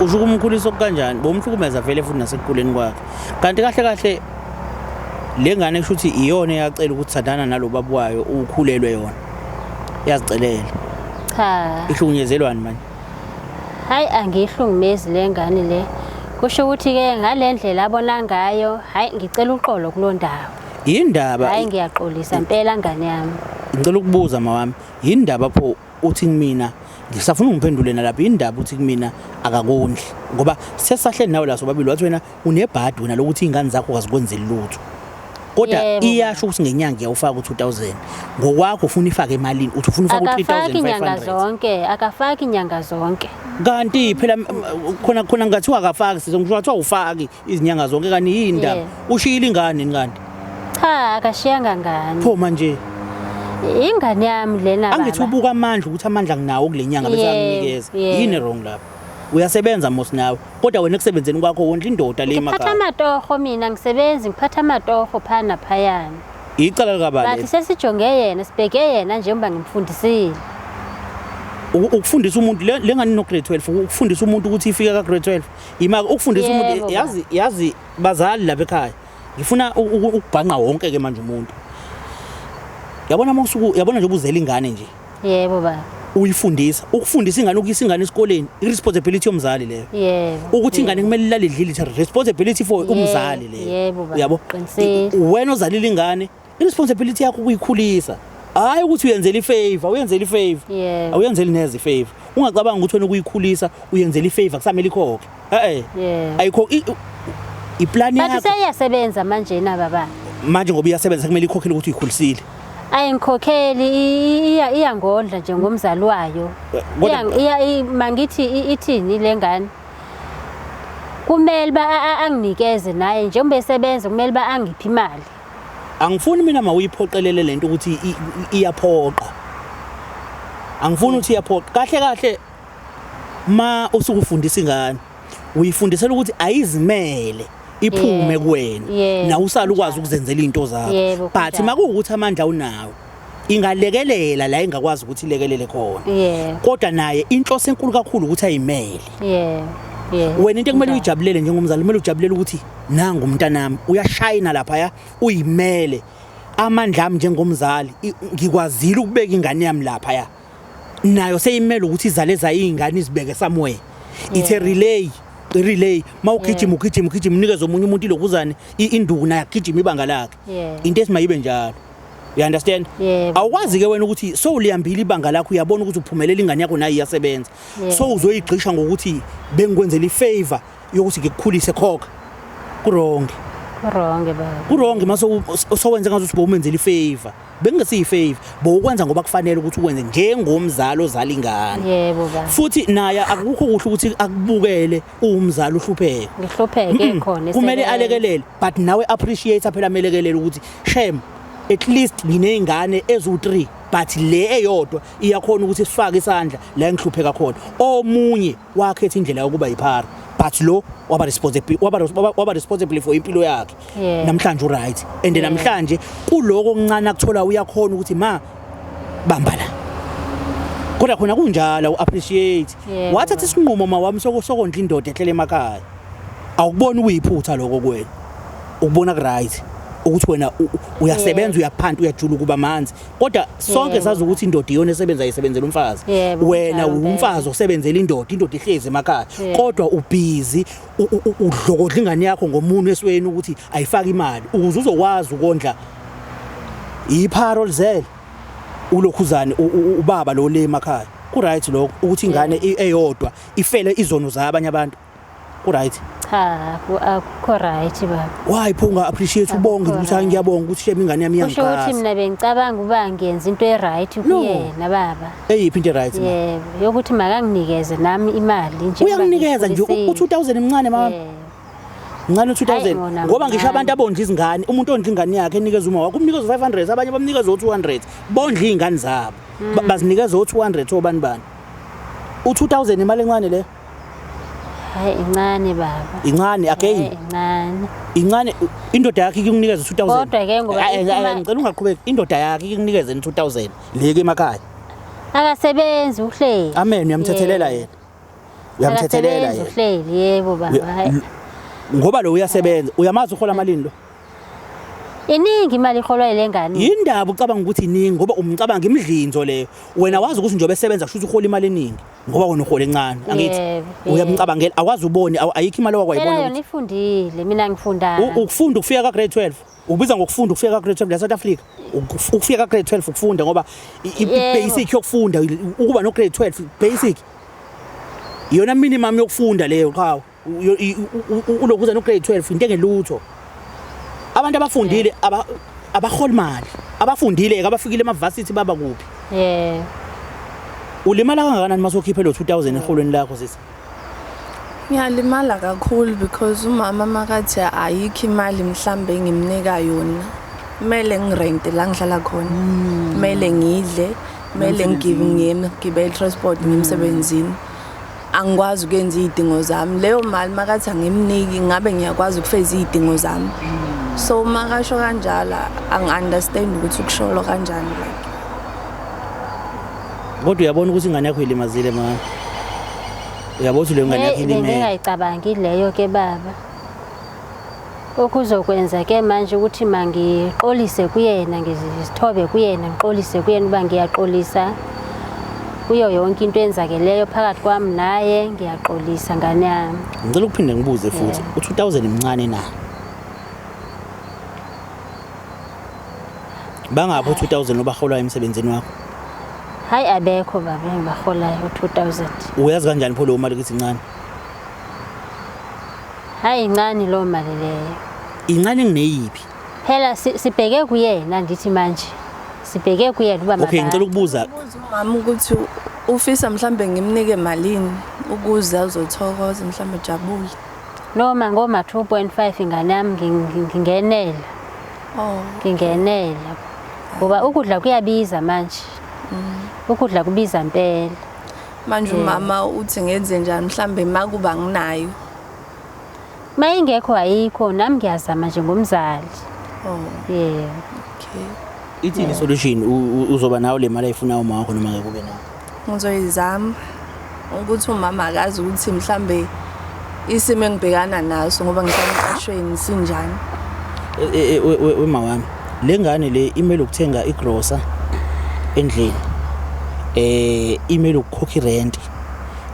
[SPEAKER 1] Usho ukumkhulisa kanjani? Bomhlukumeza vele futhi nasekukhuleni kwakhe. Kanti kahle kahle le ngane kusho ukuthi iyona eyacela ukuthandana nalo baba wayo, ukhulelwe yona. Yazicelela.
[SPEAKER 2] Cha.
[SPEAKER 1] Ihlukunyezelwani manje?
[SPEAKER 2] Hayi angiyihlungumezi le ngane le. Kusho ukuthi ke ngalendlela abona ngayo, hayi ngicela uxolo kulondawo.
[SPEAKER 1] Yindaba.
[SPEAKER 2] Hayi ngiyaxolisa impela ngane yami.
[SPEAKER 1] Ngicela ukubuza mawami, yindaba pho uthi kumina ngisafuna ungiphendule nalapha, indaba uthi kumina akakondli ngoba sesahleli nawe la sobabili, wathi wena unebhadi wena lokuthi izingane zakho kazikwenzeli lutho. Kodwa iyasho ukuthi ngenyanga iyawufaka u2000. Ngokwakho ufuna ifake emalini, uthi ufuna ufaka
[SPEAKER 2] u3500. Inyanga zonke, akafaki inyanga zonke.
[SPEAKER 1] Kanti phela khona khona ngathiwa akafaki, sizongisho ngathiwa ufaki izinyanga zonke, kanti yini indaba? Ushiyile ingane kanti?
[SPEAKER 2] Cha, akashiyanga ngane.
[SPEAKER 1] Pho manje
[SPEAKER 2] ingane yami lena
[SPEAKER 1] baba. Angithi ubuka amandla ukuthi amandla nginawo kule nyanga bese anginikeza. Yini wrong lapho? Uyasebenza mos nawe, kodwa wena ekusebenzeni kwakho wondla indoda le
[SPEAKER 2] Ngiphatha
[SPEAKER 1] emakhaya.
[SPEAKER 2] amatoho mina, ngisebenzi ngiphatha amatoho phana phayana.
[SPEAKER 1] Icala likabani?
[SPEAKER 2] Bathi sesijonge yena, sibheke yena njengoba ngimfundisile.
[SPEAKER 1] Ukufundisa umuntu le ngane no grade 12, ukufundisa umuntu ukuthi ifike ka grade 12. Ima ukufundisa umuntu yazi bazali lapha ekhaya. Ngifuna ukubhanqa wonke ke manje umuntu. Yabona mawusuku, yabona nje ubuzela ingane nje.
[SPEAKER 2] Yebo baba.
[SPEAKER 1] Uyifundisa, ukufundisa ingane, ukuyisa ingane esikoleni, i-responsibility yomzali leyo. Ukuthi ingane kumele ilale idlile, it's a responsibility for umzali leyo.
[SPEAKER 2] Yebo baba.
[SPEAKER 1] Uyabo?
[SPEAKER 2] Qinisile.
[SPEAKER 1] Wena ozalile ingane, i-responsibility yakho ukuyikhulisa. Hayi ukuthi uyenzela ifavor, uyenzela ifavor. Awuyenzeli neze ifavor. Ungacabanga ukuthi wena ukuyikhulisa uyenzela ifavor kusamele ikhokhe. Ayikho iplan
[SPEAKER 2] Bathi
[SPEAKER 1] yakho.
[SPEAKER 2] Seyasebenza manje na baba.
[SPEAKER 1] Manje ngoba iyasebenza kumele ikhokhele ukuthi uyikhulisile.
[SPEAKER 2] Ayingikhokheli, iyangondla nje ngomzali wayo. Mangithi ithini le ngane? Kumele ba anginikeze naye njengoba esebenza, kumele ba angiphe imali.
[SPEAKER 1] Angifuni mina mawuyiphoqelele lento ukuthi iyaphoqa. Angifuni ukuthi iyaphoqa. Kahle kahle ma usukufundisa ingane uyifundisela ukuthi ayizimele iphume kuwena na usala ukwazi ukuzenzela izinto zakho. But makuwukuthi amandla unawo ingalekelela la ingakwazi ukuthi ilekelele khona. Kodwa naye inhloso enkulu kakhulu ukuthi ayimele. Wena into ekumele uyijabulele njengomzali, kumele ujabulele ukuthi nangu umntanami uyashayina lapha, uyimele. Amandla ami njengomzali ngikwazile ukubeka ingane yami lapha, nayo seyimele ukuthi izale zayo izingane izibeke somewhere. It's a relay, relay. Mawugijima ugijima ugijima unikeze omunye umuntu ilokuzane induku naye agijima ibanga lakhe. Into esimayibe njalo. You understand? Awukwazi ke wena ukuthi sowulihambile ibanga lakho, uyabona ukuthi uphumelela ingane yakho nayo iyasebenza. So uzoyigqisha ngokuthi bengikwenzela ifavor yokuthi ngikukhulise, khokha. Ku-wrong.
[SPEAKER 2] Ku-wrong baba.
[SPEAKER 1] Ku-wrong mase sowenze ngathi ubomenzela ifavor. Bengesiyi favor, bowukwenza ngoba kufanele ukuthi ukwenze njengomzali ozala ingane.
[SPEAKER 2] Yebo baba.
[SPEAKER 1] Futhi naye akukho kuhle ukuthi akubukele uwumzali uhlupheke.
[SPEAKER 2] Ngihlupheke khona.
[SPEAKER 1] Kumele alekelele, but nawe appreciate phela amelekelele ukuthi shame at least nginezingane ezu3, but le eyodwa iyakhona ukuthi sifake isandla la engihlupheka khona. Omunye wakhetha indlela yokuba yiphara, but lo waba responsible, waba responsible for impilo yakhe. Namhlanje u right and namhlanje kuloko okuncane akuthola uyakhona ukuthi ma bamba la. Kodwa khona kunjalo u appreciate. Wathatha isinqumo ma wami sokondla indoda ehlele emakhaya. Awukuboni kuyiphutha lokho kuwena. Ukubona ku right ukuthi wena uyasebenza, uyaphanta, uyajula kuba manzi. Kodwa sonke sazi ukuthi indoda iyona esebenza, isebenzela umfazi. Wena umfazi osebenzela indoda, indoda ihlezi emakhaya. Kodwa ubhizi udlokodla ingane yakho ngomunwe esweni ukuthi ayifake imali ukuze uzokwazi ukondla ipharo lizele ulokhuzane ubaba lo le emakhaya. Ku right lokho ukuthi ingane eyodwa ifele izono zabanye abantu. Ku right?
[SPEAKER 2] Cha, akukho right baba.
[SPEAKER 1] Why pho unga appreciate ubonge ukuthi hayi ngiyabonga ukuthi shame ingane yami
[SPEAKER 2] Kusho ukuthi
[SPEAKER 1] iyangixhasa.
[SPEAKER 2] mina bengicabanga uba ngiyenza into e-right kuyena baba.
[SPEAKER 1] Eyiphi into e-right ma?
[SPEAKER 2] Yebo, yokuthi makanginikeze nami imali nje.
[SPEAKER 1] Uyakunikeza nje u2000 emncane mama. Mncane u2000 ngoba ngisho abantu abondla izingane, umuntu ondla ingane yakhe enikeza uma wakhe umnikeza 500, abanye bamnikeza u200, bondla izingane zabo. Bazinikeza u200 obani bani. U2000 imali encane le.
[SPEAKER 2] Hayi incane baba.
[SPEAKER 1] Incane again.
[SPEAKER 2] Incane.
[SPEAKER 1] Incane indoda yakhe ikunikeza 2000.
[SPEAKER 2] Kodwa ke ngoba
[SPEAKER 1] ngicela ungaqhubeki, indoda yakhe ikunikeze 2000 le ke emakhaya.
[SPEAKER 2] Akasebenzi uhleli.
[SPEAKER 1] Amen, uyamthethelela yena. Uyamthethelela yena.
[SPEAKER 2] Uhleli yebo baba.
[SPEAKER 1] Ngoba lo uyasebenza, uyamazi uhola malini lo?
[SPEAKER 2] Iningi imali iholwa ile ngane.
[SPEAKER 1] Yindaba ucabanga ukuthi iningi ngoba umcabanga imidlinzo leyo. Wena wazi ukuthi njengoba esebenza kusho ukuthi uhola imali eningi ngoba wena uhola encane. Angithi uyamcabangela, awazi ubone ayikho imali owakwayibona
[SPEAKER 2] ukuthi. Yona ifundile, mina ngifunda.
[SPEAKER 1] Ukufunda ukufika ka grade 12. Ubiza ngokufunda ukufika ka grade 12 la South Africa. Ukufika ka grade 12 ukufunda ngoba i-basic yokufunda ukuba no grade 12 basic. Iyona minimum yokufunda leyo qhawe. Ulokuza no grade 12 into engelutho. Abantu abafundile abahola imali, abafundile abafikile ema-varsity baba kuphi?
[SPEAKER 2] Yebo.
[SPEAKER 1] Ulimala kangakanani mase ukhiphe lo 2000 eholweni lakho sisi?
[SPEAKER 3] Ngiyalimala kakhulu because umama makathi ayikho imali mhlambe engimnika yona. Kumele ngirente la ngihlala khona. Kumele ngidle, kumele ngigibele transport ngimsebenzini. Angikwazi ukuyenza izidingo zami. Leyo mali makathi angimniki ngabe ngiyakwazi ukufeza izidingo zami. So makasho kanjalo angi-understand ukuthi ukusholo kanjani like.
[SPEAKER 1] Kodwa uyabona ukuthi ingane yakho ilimazile mama. Uyabona ukuthi leyo ngane yakho ilimele.
[SPEAKER 2] Bengingayicabangi leyo ke baba. Okuzokwenza ke manje ukuthi mangixolise kuyena, ngizithobe kuyena, ngixolise kuyena uba ngiyaxolisa kuyo yonke into enzakeleyo phakathi kwami naye, ngiyaxolisa ngane yami.
[SPEAKER 1] Ngicela ukuphinde ngibuze futhi, u-2000 mncane na? Bangaphi u-2000 obaholwayo emsebenzini wakho?
[SPEAKER 2] Hayi abekho baba engibaholayo u-2000.
[SPEAKER 1] Uyazi kanjani pho leyo mali ukuthi incane?
[SPEAKER 2] Hayi incane loo mali leyo.
[SPEAKER 1] Incane kuneyiphi?
[SPEAKER 2] Phela sibheke kuyena ndithi manje. Sibheke kuyena uba
[SPEAKER 1] Okay, ngicela ukubuza.
[SPEAKER 3] Buza umama ukuthi ufisa mhlambe ngimnike malini ukuze azothokoza mhlambe ejabule.
[SPEAKER 2] Noma ngoma 2.5 ingane yami ngingenela.
[SPEAKER 3] Oh.
[SPEAKER 2] Ngingenela. Ngoba ukudla kuyabiza manje. Ukudla kubiza impela.
[SPEAKER 3] Manje umama uthi ngenze njani mhlambe makuba nginayo.
[SPEAKER 2] Mayingekho ayikho nami ngiyazama nje ngomzali.
[SPEAKER 3] Oh,
[SPEAKER 2] Yebo.
[SPEAKER 3] okay.
[SPEAKER 1] Ithini solution uzoba nayo le mali ayifunayo uma wakho noma ngeke ube nayo?
[SPEAKER 3] Ngizoyizama ukuthi umama akazi ukuthi mhlambe isimo engibhekana naso ngoba ngisemqashweni sinjani.
[SPEAKER 1] Wema wami, le ngane le imele ukuthenga igrosa endlini. Imele ukukhokha irent.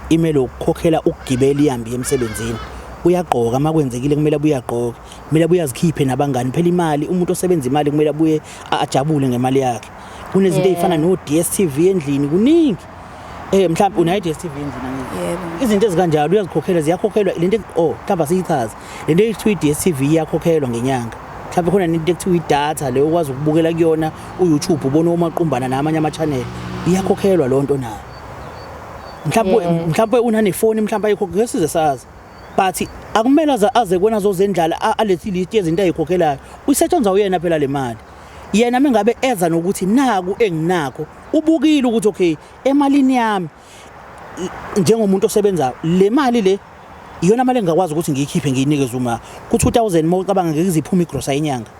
[SPEAKER 1] Imele ukukhokhela ukugibela ihambe emsebenzini. Uyagqoka makwenzekile kumele abuye agqoke. Kumele abuye azikhiphe nabangani. Phela imali umuntu osebenza imali kumele abuye ajabule ngemali yakhe. Kunezinto ezifana no DStv endlini kuningi. Mhlawumbe unayo DStv endlini angithi?
[SPEAKER 3] Yebo.
[SPEAKER 1] Izinto ezikanjalo uyazikhokhela ziyakhokhelwa lento oh mhlawumbe asiyichaze. Lento ekuthiwa i-DStv iyakhokhelwa ngenyanga. Mhlawumbe khona nento ekuthiwa idatha leyo okwazi ukubukela kuyona uYouTube ubone omaqumbana namanye ama-channel. Iyakhokhelwa leyo nto nayo. Mhlawumbe mhlawumbe unanefoni mhlawumbe ayikhokhela size sazi. But akumele aze kuwena azozendlala alethe ilist yezinto ayikhokhelayo. Uyisetshenzwa uyena phela le mali. Yena mengabe eza nokuthi naku enginakho ubukile ukuthi okay emalini yami njengomuntu osebenzayo le mali le iyona mali engakwazi ukuthi ngiyikhiphe ngiyinikeze uma ku 2000 mawucabanga ngeke iziphuma igrosa inyanga.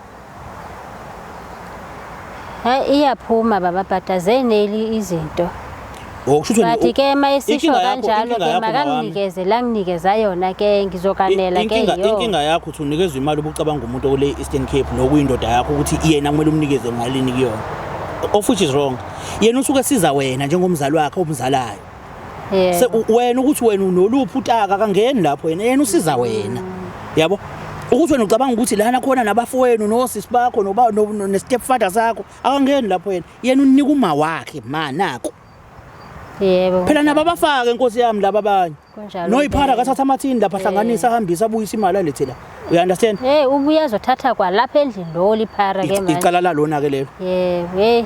[SPEAKER 2] Hayi iyaphuma baba but azeneli izinto.
[SPEAKER 1] Okusho ukuthi
[SPEAKER 2] But ke mayesisho kanjalo ke makanginikeze la nginikeza yona ke ngizokanela ke yo.
[SPEAKER 1] Inkinga yakho uthi unikezwe imali ubucabanga umuntu okule Eastern Cape nokuyindoda yakho ukuthi yena kumele umnikeze malini kuyona. Of which is wrong. Yena usuke esiza wena njengomzali wakhe omzalayo.
[SPEAKER 2] Yeah.
[SPEAKER 1] Wena ukuthi wena unoluphi utaka kangeni lapho yena yena usiza wena. Yabo? Ukuthi wena ucabanga ukuthi lana khona nabafowenu nosisi bakho noba ne-stepfather sakho akangeni lapho yena. Yena unika uma wakhe ma nako.
[SPEAKER 2] Yebo.
[SPEAKER 1] Phela nabo abafake inkosi yami laba abanye.
[SPEAKER 2] Kunjalo.
[SPEAKER 1] Noyiphara akathatha amathini lapha ahlanganisa ahambise abuyise imali alethe la. You understand?
[SPEAKER 2] Hey ubuye azothatha kwalapha endlini lo liphara ke manje.
[SPEAKER 1] Icala lalona ke lelo.
[SPEAKER 2] Yebo, hey.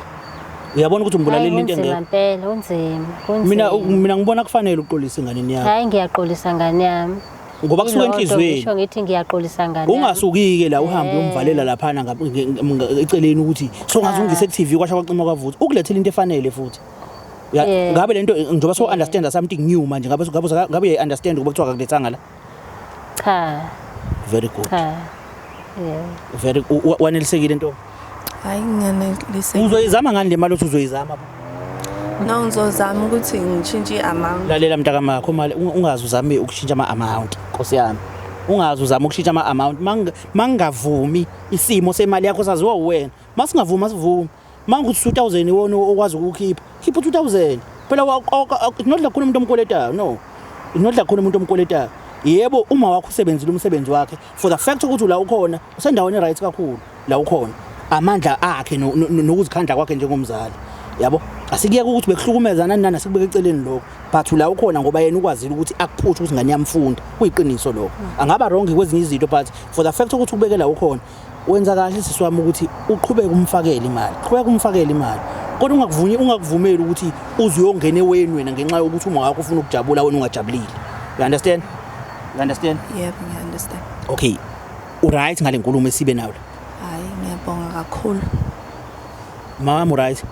[SPEAKER 1] Uyabona ukuthi umbulalela into
[SPEAKER 2] engekho.
[SPEAKER 1] Kunzima
[SPEAKER 2] impela, unzima, kunzima.
[SPEAKER 1] Mina ngibona kufanele uxolise enganeni yakho.
[SPEAKER 2] Hayi ngiyaxolisa ngane yami.
[SPEAKER 1] Ngoba kusuka enhlizweni.
[SPEAKER 2] Ngisho ngithi ngiyaxolisa ngane.
[SPEAKER 1] Ungasukike la uhambe uyomvalela laphana eceleni ukuthi songaze ungise ku TV kwasha kwacima kwavutha. Ukulethela into efanele futhi. Ngabe lento njengoba so understand something new manje ngabe ngabe uyayi understand ngoba kuthiwa akakulethanga la.
[SPEAKER 2] Cha.
[SPEAKER 1] Very good.
[SPEAKER 2] Cha. Yeah.
[SPEAKER 1] Very wanelisekile nto.
[SPEAKER 3] Hayi ngiyaneliseka.
[SPEAKER 1] Uzoyizama ngani le mali othi uzoyizama?
[SPEAKER 3] No ngizozama ukuthi ngishintshe i-amount.
[SPEAKER 1] Lalela mntakamakho mali ungaze uzame ukushintsha ama-amount Nkosi yami. Ungaze uzame ukushintsha ama-amount mangingavumi isimo semali yakho saziwa uwena. Masingavumi asivumi. Mangukuthi 2000 iwona okwazi ukukhipha. Khipha 2000. Phela not like khona umuntu omkweletayo no. Not like khona umuntu omkweletayo. Yebo uma wakho usebenzile umsebenzi wakhe for the fact ukuthi la ukhona usendaweni right kakhulu la ukhona. Amandla akhe nokuzikhandla kwakhe njengomzali. Yabo asikuyeke ukuthi bekuhlukumeza nani nani asikubeke eceleni lokho but la ukhona ngoba yena ukwazile ukuthi akuphuthe ukuthi ngane yamfunda kuyiqiniso lokho. Angaba wrong kwezinye izinto but for the fact ukuthi ubeke la ukhona wenza kahle sisi wami ukuthi uqhubeke umfakele imali. Qhubeka umfakele imali. Kodwa ungakuvumeli ukuthi uze uyongena eweni wena ngenxa yokuthi uma wakho ufuna ukujabula wena ungajabulile. You understand? You understand?
[SPEAKER 3] Yebo, ngiya understand.
[SPEAKER 1] Okay. U right ngale nkulumo esibe nayo la?
[SPEAKER 3] Hayi ngiyabonga kakhulu.
[SPEAKER 1] Mama u right?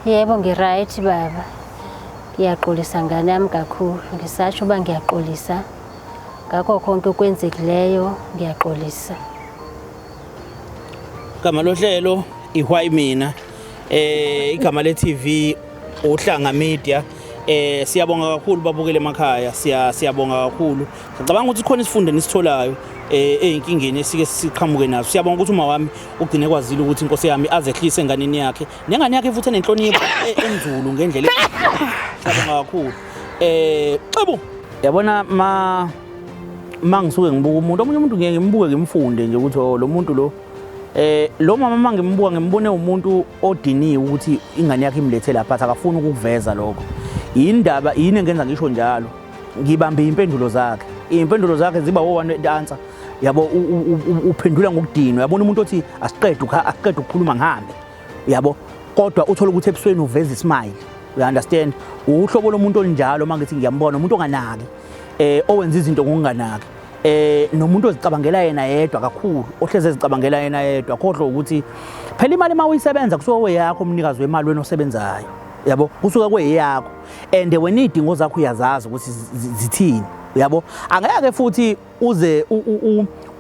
[SPEAKER 2] Yebo ngi right baba. Ngiyaxolisa ngane yami kakhulu. Ngisasho uba ngiyaxolisa ngakho konke okwenzekileyo, ngiyaxolisa.
[SPEAKER 1] Igama lohlelo ihwayi mina. Igama le TV uHlanga Media. Siyabonga kakhulu babukele emakhaya, siyabonga kakhulu. Ngicabanga ukuthi khona isifundo enisitholayo ezinkingeni esike siqhamuke nazo. Siyabonga ukuthi uma wami ugcine kwazile ukuthi inkosi yami azehlise enganeni yakhe. Nengane yakhe futhi enenhlonipho enzulu ngendlela. Siyabonga kakhulu. Xebu. Yabona ma ngisuke ngibuka umuntu, omunye umuntu ngeke ngimbuke ngimfunde nje ukuthi oh lo muntu lo lo mama mangimbuka ngimbone umuntu odiniwe ukuthi ingane yakhe imlethe lapha, akafuni ukukuveza lokho. Indaba yini engenza ngisho njalo? Ngibambe impendulo zakhe. Impendulo zakhe ziba wo-one answer. Yabo, uphendula ngokudinwa. Yabona umuntu othi asiqede asiqede ukukhuluma ngihambe. Yabo, kodwa uthola ukuthi ebusweni uveza ismile. You understand? Uhlobo lomuntu olunjalo mangithi ngiyambona, umuntu onganaki. Owenza izinto ngokunganaki. Nomuntu ozicabangela yena yedwa kakhulu, ohleze ezicabangela yena yedwa, khohlwa ukuthi phela imali uma uyisebenza kusuke kweyakho, umnikazi wemali wena osebenzayo. Yabo, kusuke kweyakho. And wena izidingo zakho uyazazi ukuthi zithini. Yabo, angeke futhi uze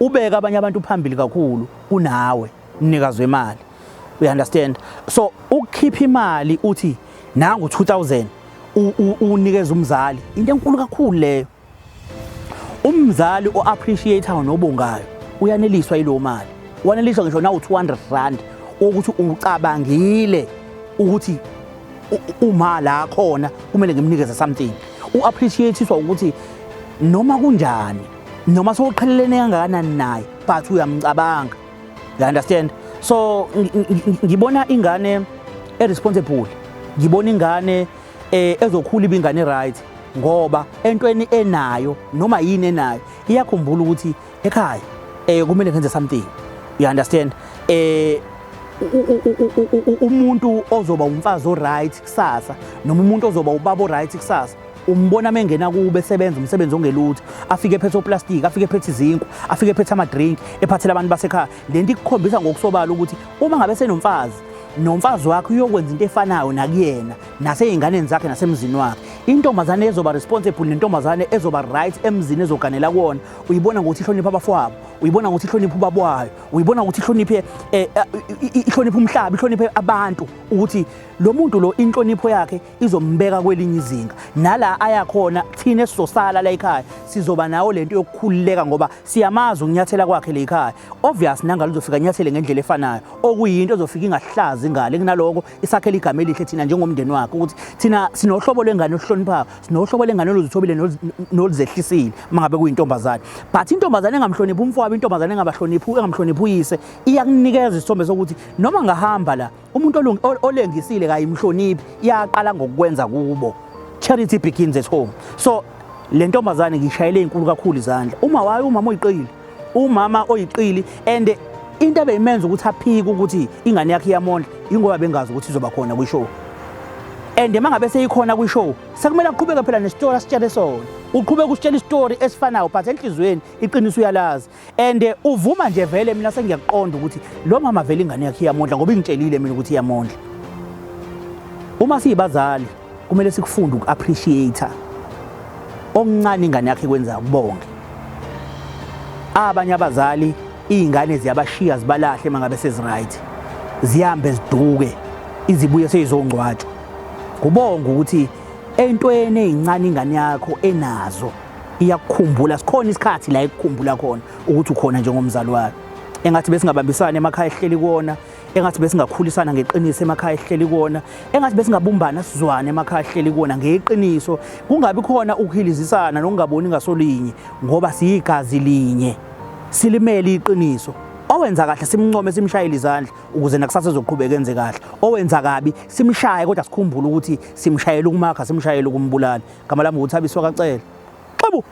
[SPEAKER 1] ubeke abanye abantu phambili kakhulu kunawe mnikazi wemali. You understand? So ukukhipha imali uthi nangu 2000 unikeza umzali, into enkulu kakhulu leyo. Umzali o-appreciate-ayo nobongayo uyaneliswa yileyo mali, waneliswa ngisho nawu 200 rand ukuthi ucabangile ukuthi uma la khona kumele ngimnikeze something. U-appreciate-iswa ukuthi noma kunjani, noma sowuqhelelene kangakanani naye, but uyamcabanga. You understand? So ngibona ingane e-responsible, ngibona ingane ezokhula ibe ingane right, ngoba entweni enayo noma yini enayo iyakhumbula ukuthi ekhaya kumele ngenze something. You understand? Umuntu ozoba umfazi o-right kusasa noma umuntu ozoba ubaba o-right kusasa, umbona mengena kube esebenza umsebenzi ongelutho, afike ephethe oplastic, afike ephethe izinkwa, afike ephethe ama-drink, ephathela abantu basekhaya. Lento ikukhombisa ngokusobala ukuthi uma ngabe senomfazi, nomfazi wakhe uyokwenza into efanayo nakuyena nasey'nganeni zakhe nasemzini wakhe. Intombazane ezoba responsible nentombazane ezoba right emzini ezoganela kuwona, uyibona ngokuthi ihloniphe abafowabo, uyibona ngokuthi ihloniphe ubaba wayo, uyibona ngokuthi ihloniphe ihloniphe umhlaba, ihloniphe abantu, ukuthi lo muntu lo inhlonipho yakhe izombeka kwelinye izinga. Nala ayakhona thina esizosala la ekhaya sizoba nawo lento yokukhululeka, ngoba siyamazi ukunyathela kwakhe le ekhaya. Obvious nangalo uzofika anyathele ngendlela efanayo, okuyinto ezofika ingahlazi ingane. Kunaloko isakhela igama elihle thina njengomndeni wakhe, ukuthi thina sinohlobo lwengane oluhloniphayo, sinohlobo lwengane oluzithobile noluzehlisile uma ngabe kuyintombazane. But intombazane engamhloniphi umfowabo, intombazane engabahloniphi, engamhloniphi uyise, iyakunikeza isithombe sokuthi noma ngahamba la umuntu olengisile kayimhloniphi, iyaqala ngokwenza kubo. Charity begins at home. So le ntombazane ngishayele inkulu kakhulu izandla. Uma wayo umama oyiqili, umama oyiqili, and into ebeyimenza ukuthi aphike ukuthi ingane yakhe iyamondla ingoba bengazi ukuthi izoba khona kwi-show. And uma ngabe seyikhona kwi-show, sekumele aqhubeke phela nesitori asitshele sona. Uqhubeka usitshela isitori esifanayo, but enhliziyweni iqiniso uyalazi. And uvuma nje vele, mina sengiyakuqonda ukuthi lo mama vele ingane yakhe iyamondla, ngoba ingitshelile mina ukuthi iyamondla. Uma siyibazali kumele sikufunde uku-appreciate okuncane ingane yakhe kwenza kubonge. Abanye abazali iy'ngane ziyabashiya zibalahle uma ngabe sezi-right, zihambe ziduke izibuye seyizongcwatshwa. Kubonga ukuthi entweni ey'ncane ingane yakho enazo iyakukhumbula, sikhona isikhathi la ekukhumbula khona ukuthi ukhona njengomzali wayo. Engathi besingabambisana emakhaya esihleli kuwona, engathi besingakhulisana ngeqiniso emakhaya esihleli kuwona, engathi besingabumbana sizwane emakhaya esihleli kuwona ngeqiniso, kungabi khona ukuhilizisana nokungaboni ngasolinye, ngoba siyigazi linye, silimele iqiniso. Owenza kahle simncome, simshayele izandla ukuze nakusasa ezoqhubeka enze kahle. Owenza kabi simshaye, kodwa sikhumbule ukuthi simshayele ukumakha, simshayele ukumbulala. Igama lami nguThabiso kaCele. Xebu.